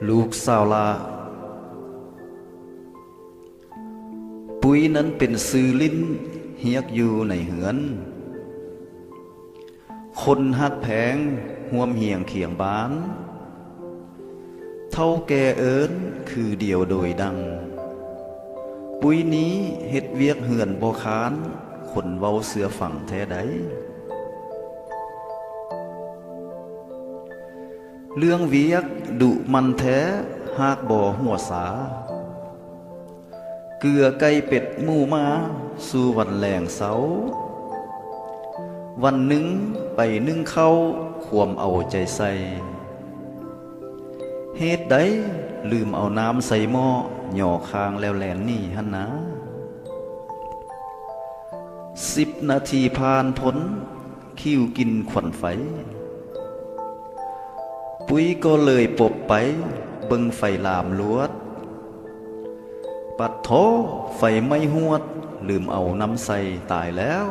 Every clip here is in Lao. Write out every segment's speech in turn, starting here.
ລູກສາວຫຼ້າ, ປຸ້ຍນັ້ນເປັນຊື່ຫຼິ້ນຮຽກຢູ່ໃນເຮືອນ. ຄົນຮັກແພງຮ່ວມຮຽງຄຽງບ້ານ, ເຖົ້າແກ່ເອີ້ນຄືດຽວໂດຍດັງ. ປຸ້ຍນີ້ເຮັດວຽກເຮືອນບໍ່ຄ້ານ, ຄົນເວົ້າເຊື່ອຟັງແທ້ໃດ. ເລື່ອງວຽກດຸໝັ່ນແທ້, ຫາກບໍ່ຫົວຊາ. ເກືອໄກ່ເປັດໝູໝາ, ສູ່ວັນແລງເຊົາ. ວັນໜຶ່ງໄປໜຶ້ງເຂົ້າ, ຄວາມເອົາໃຈໃສ່. ເຫດໃດລືມເອົານ້ຳໃສ່ໝໍ້, ຍໍຄ້າງແລ້ວແລ່ນໜີຫັ້ນນາ. ສິບນາທີຜ່ານພົ້ນ, ຂິວກິນຄວັນໄຟ. ປຸ້ຍກໍເລີຍປົບໄປ, ເບິ່ງໄຟລາມລວດ. ປັດໂທ້, ໄຟໄໝ້ຮວດ, ລືມເອົານ້ຳໃສ່, ຕາຍແລ້ວ.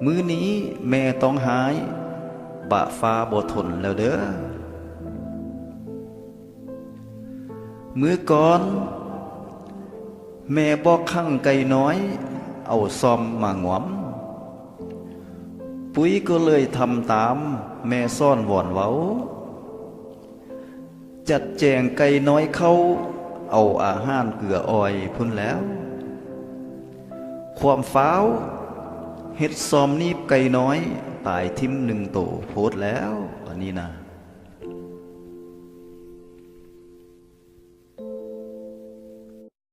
ມື້ນີ້ແມ່ຕ້ອງຮ້າຍ, ປະຟ້າບໍ່ທົນແລ້ວເດີ້. ມື້ກ່ອນ ແມ່ບອກຂັງໄກ່ນ້ອຍ, ເອົາຊອມມາງວມ. ປຸ້ຍກໍເລີຍທຳຕາມ, ແມ່ສອນວອນເວົ້າ. ຈັດແຈງໄກ່ນ້ອຍເຂົ້າ, ເອົາອາຫານເກືອອອຍພຸ້ນແລ້ວ. ຄວາມຟ້າວ, ເຮັດຊອມໜີບໄກ່ນ້ອຍ, ຕາຍຖິ້ມໜຶ່ງໂຕ, ໂພດແລ້ວ ອັນນີ້ນະ.